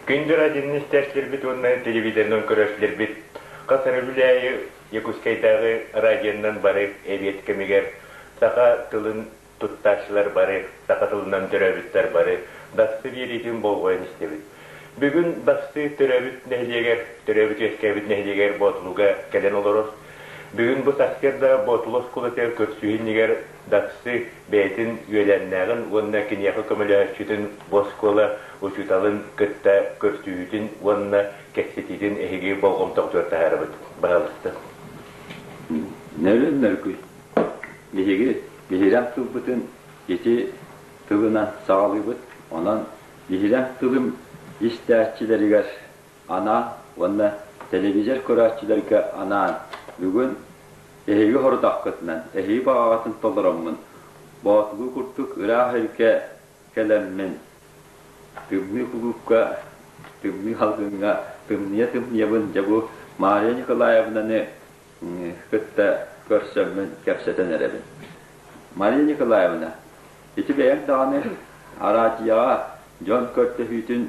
Күндү радионы истээччилэрбит уонна телевизорынан көрөөччүлэрбит хас өрөбүл аайы Якутскайдааҕы радионан бары эбиэт кэмигэр саха тылын туттааччылар бары, саха тылынан төрөөбүттэр бары Дассы биэриитин болҕойон истэбит. Бүгүн Дассы төрөөбүт нэһилиэгэр, төрөөбүт-үөскээбит нэһилиэгэр Боотулуга кэлэн олорор. Бүгүн бу сарсыарда Боотулу оскуолатыгар көрсүһүү иннигэр Дассы бэйэтин үөлээннээҕин уонна киниэхэ көмөлөһөөччүтүн бу оскуола учууталын кытта көрсүһүүтүн уонна кэпсэтиитин эһиги болҕомтоҕутугар таһаарабыт. Баһаалыста. Нөрүн нөргүй. Биһиги биһирэм тылбытын ити тылынан саҕалыыбыт. Онон биһирэм тылым истээччилэригэр анаан уонна телевизор көрөөччүлэргэ анаан бүгүн эһиги хорутаххытынан, эһиги баҕаҕытын толороммун, Боотулуу курдук ыраах илгэ кэлэммин, тымныы кулуупка, тымныы халгыҥҥа тымныйа-тымныйабын дьэ бу Мария Николаевнаны кытта көрсөммүн кэпсэтэн эрэбин. Мария Николаевна, ити бэйэҥ даҕаны араадьыйаҕа дьон көрдөһүүтүн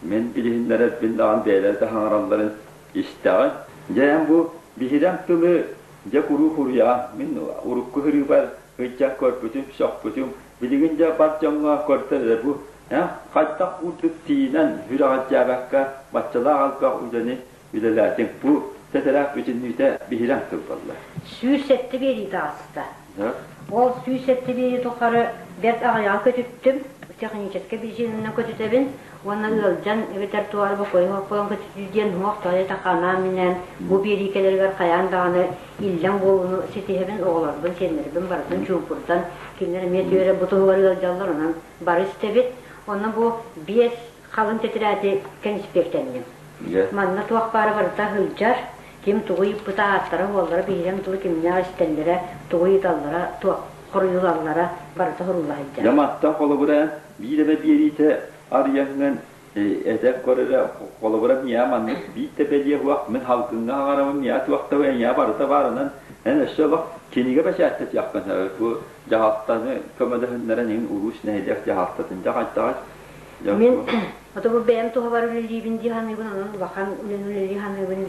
мин билиһиннэрэрбин даҕаны бэйэлэрэ да хаҥаралларын истэҕин. Дьэ эн бу биһирэм тылы дьэ куруук уруйаҕын. Мин урукку сырыыбар ыччат көрбүтүм, сөхпүтүм. Билигин дьэ бар дьоҥҥо көрдөр эрэ бу эн хайдах курдук тиийинэн сүрэҕэлдьээбэккэ баччалаах элбэх үлэни үлэлээтиҥ. Бу тэтэрээк бүтүннүүтэ биһирэм тыл буолла. 107 биэрии таҕыста. Ол 107 биэрии тухары бэрт аҕыйаҕы көтүттүм. Техническэй биричиинэнэн көтүтэбин уонна ыалдьан эбэтэр туох эрэ бокуойу буолан көтүтүү диэн уҥуох тоҕо таканаан-минээн бу биэрии кэлэригэр хайаан даҕаны иллэҥ буолууну ситиһэбин, оҕолорбун, сиэннэрбин барытын чуумпурдан, кинилэр эмиэ түөрэ бу туһугар ыалдьаллар, онон бары истэбит. Онно бу биэс халыҥ тэтэрээти кэниспиэктэнним. Манна туох баара барыта сылдьар, ким тугу ыйыппыта ааттара-суоллара биһирэм тылы кимнээх истэллэрэ, тугу ыйыталлара, туох хоруйулаллара барыта сурулла сылдьар. Дьэ мантан холобура биир эмэ биэриитэ арыйаҥҥын этэр көрөрө холобура миэхэ маннык биир да бэлиэ суох мин халгыҥҥа хаҥарабын миэхэ туох да эйиэхэ барыта баарынан эн өссө олох кинигэ бэчээттэтиэххин сөп бу дьаһалтаны көмөлөһүннэрэн иһин улуус нэһилиэк дьаһалтатын дьэ хайдаҕай Мин ото бу бэйэм туһабар үлэлиибин дии саныыбын, онон улахан үлэни үлэлии саныыбын,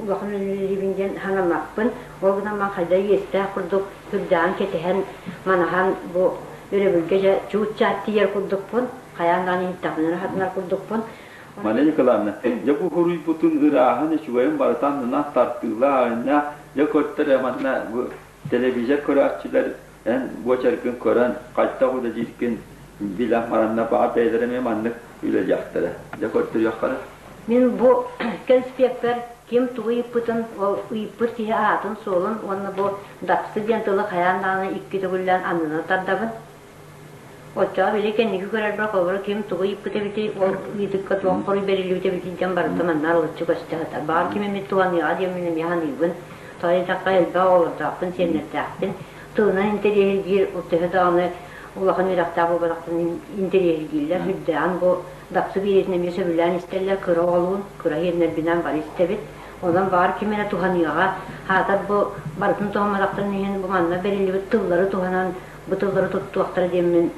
улахан үлэни үлэлиибин диэн санаммаппын. Ол гынан ман хайда иэстээх курдук үрдээн кэтэһэн, манаһан бу өрөбүлгэ дьэ чуут-чаат тиийэр курдукпун, хайаан даҕаны иһиттэхпинэ хатанар курдукпун. Мария Николаевна, дьэ бу суруйбутун ырааһын үчүгэйин барыта аннынан тартыылаах, иннэ дьэ көрдөр манна бу телевизор көрөөччүлэр эн буочаргын көрөн хайдах үлэлииргин билэн баранна баҕар бэйэлэрэ эмиэ маннык үлэлиэхтэрэ. Дьэ көрдөрүөххэ. Мин бу конспекпэр ким тугу ыйыппытын, ол ыйыппыт киһи аатын-суолун уонна бу дапсы диэн тылы хайаан даҕаны икки төгүллээн аннынан тардабын. Оччоҕо били кэнники көрөрбөр холобура ким тугу ыйыппыт эбитий, ол ыйытыкка туох хоруй бэриллибит эбитий диэн барыта манна арылыччы көстө сытар. Баҕар ким эмит туһаныаҕа диэммин эмиэ саныыбын. Тоҕо диэтэххэ элбэх оҕолордоохпун, сиэннэрдээхпин. Тылынан интэриэһиргиир төһө даҕаны улахан үөрэхтээх буолбатахпын интэриэһиргииллэр, сүрдээҕин бу Дапсы биэриитин эмиэ сөбүлээн истэллэр, кыра оҕолуун, кыра иэннэрбинэн бары истэбит. Онон баҕар ким эрэ туһаныаҕа, аатар бу барытын туһамматахтарын иһин бу манна бэриллибит тыллары туһанан бу тыллары туттуохтара диэммин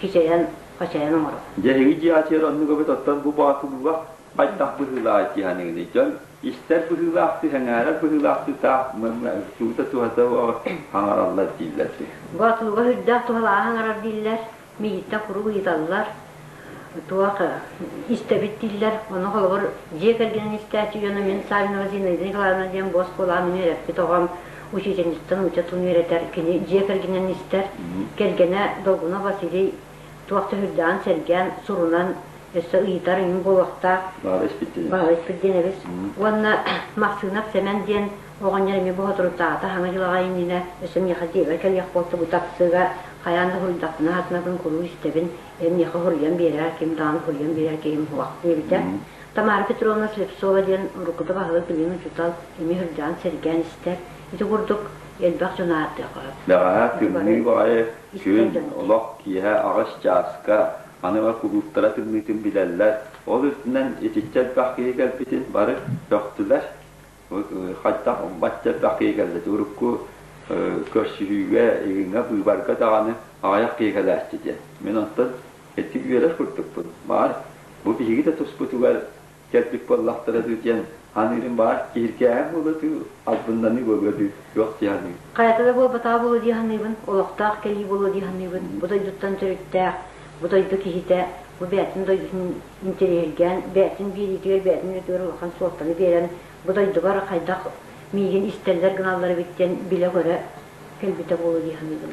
кичэйэн, хачайан оҥоробун. Дьэ, эһиги дьиэҕитигэр оннук эбит, оттон бу боотулууга хайдах быһыылаах дии Дьон истэр быһыылаахтыы, сэҥээрэр быһыылаахтыы таах тугута туһата хаҥараллар дииллэр дии. Боотулууга сүрдээх туһалааҕы хаҥарар дииллэр, миигиттэн куруук ыйыталлар, туох истэбит дииллэр. Ону холобур дьиэ кэргэнин истээччи дьоно мин Савинова Зинаида Николаевна диэн бу оскуолаҕа мин үөрэппит оҕом учительництан нуучча тылын үөрэтэр, кини дьиэ кэргэнин истэр. Кэргэнэ Долгунов Василий туох да сүрдээҕин сэргээн, сурунан өссө ыйытар ыйым буолуохтаах. Баҕа Испирдиэнэбис. Уонна Махсыынап Сэмэн диэн оҕонньор эмиэ бу соторутааҕыта саҥа дьылаҕа иннинэ өссө миэхэ дьиэбэр кэлиэх буолта бу таксыга хайаан да суруйдахпына хатынабын куруук истэбин эн миэхэ суруйан биэрээр ким даҕаны суруйан биэрэр киһим суох диэбитэ. Тамара Петровна Слепцова диэн уруккута баһылык билигин учуутал эмиэ сылдьан сэргээн истэр. Ити курдук элбэх дьон ааттыахха сөп. Бэҕэһээ тымныы баҕайы күн олох киэһэ аҕыс чааска аны кулууптара тымныытын билэллэр. Ол үрдүнэн итиччэ элбэх киһи кэлбитин бары сөхтүлэр. Хайдах бачча элбэх киһи кэллэ. Урукку көрсүһүүгэ, игиҥҥэ, быыбарга даҕаны аҕыйах киһи кэлээччи диэн. Мин онтон ити үөрэр курдукпун. Баар. Бу биһиги да туспутугар кэлбит буоллахтара дуу диэн саныырым баар киһиргээһин буолуо дуу, албыннаныы буолуо дуу, туох дии саныыр? Хайата да буолбатаҕа буолуо дии саныыбын, олохтоох кэлии буолуо дии саныыбын. Бу дойдуттан төрүттээх, бу дойду киһитэ, бу бэйэтин дойдутун интэриэһиргээн, бэйэтин биэриитигэр, бэйэтин үлэтигэр улахан суолтаны биэрэн, бу дойдубар хайдах миигин истэллэр гыналлар эбит диэн билэ-көрө кэлбитэ буолуо дии саныыбын.